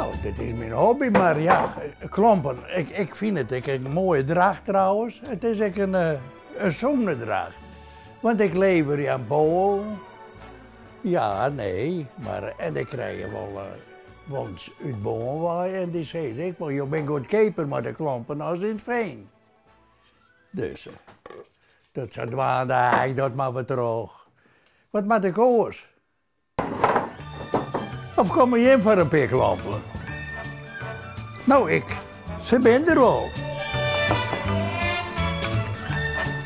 Nou, dit is myn hobby, mar ja, klompen, ik fyn it ek in moaie dracht trouwens. It is ek in sûne dracht. Want ik leverje oan Poalen. Ja, nee, mar en ik krij wol wol út Boarn wei en dy sizze ek wol, jo binne goedkeaper mei de klompen as yn it Feen. Dus dat sadwaande ha ik dat mar wer troch. Wat moat ik oars? Of komme jim foar in pear klompen? No, ik, se binne der wol.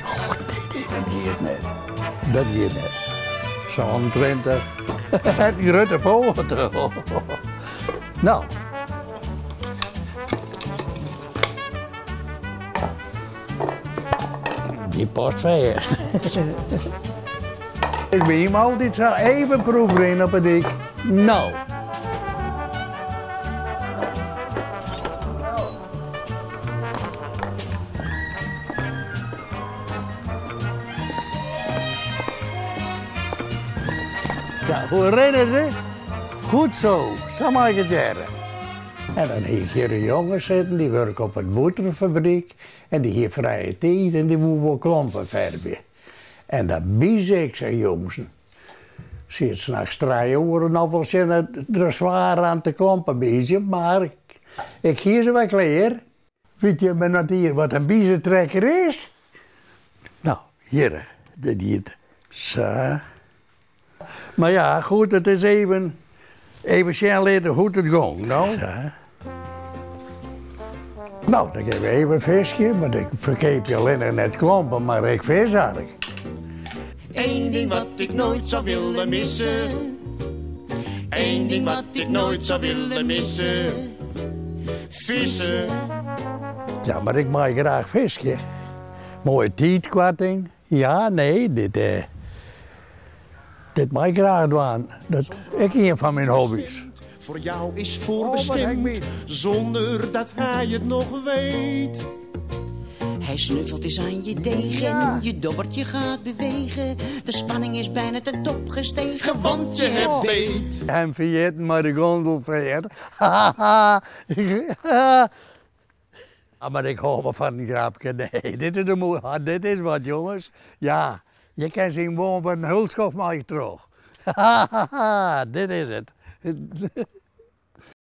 Och, nee, nee, dat giet net. Dat giet net. 27. In grutte poat. No. Dy past fêst. Ik bin him altyd sa even proefrin op 'e dyk. No. Ja, hoe rinne se? Goed zo, sa mei ik it hearre. En dan hie ik hjir in jonge sitten, dy wurke op it bûterfabryk en dy hie frije tiid en dy woe wol klompen fervje. En dan bize ik sa jûns. Siet nachts trije oere noch wol tsjin it dressoir oan te klompen biizjen, mar ik hie se wer klear. Wit jimme net iens wat in bizetrekker is? No, hjirre, dit giet sa. Mar ja, goed, it is even, even sjen litte hoe't it gong, no. Sa. No, dan gean we even fiskje, want ik ferkeapje allinnich net klompen, mar ek fisark. Eén ding wat ik nooit zou willen missen. Eén ding wat ik nooit zou willen missen. Vissen. Ja, mar ik mei graach fiskje. Moaie tiidkoarting. Ja, nee, dit, eh, dit mei ik graach dwaan. Dat is ek ien fan myn hobby's. Voor jou is voorbestemd, zonder dat hij het nog weet. Hij snuffelt eens aan je degen, je dobbertje gaat bewegen. De spanning is bijna ten top gestegen, want je hebt beet. En ferjitten mei de gondel feart. Ah, mar ik hâld wol fan in grapke. Nee, dit is de moe. Ah, dit is wat, jonges. Ja, je kin syn woan foar in hulskoft mei troch. Dit is it.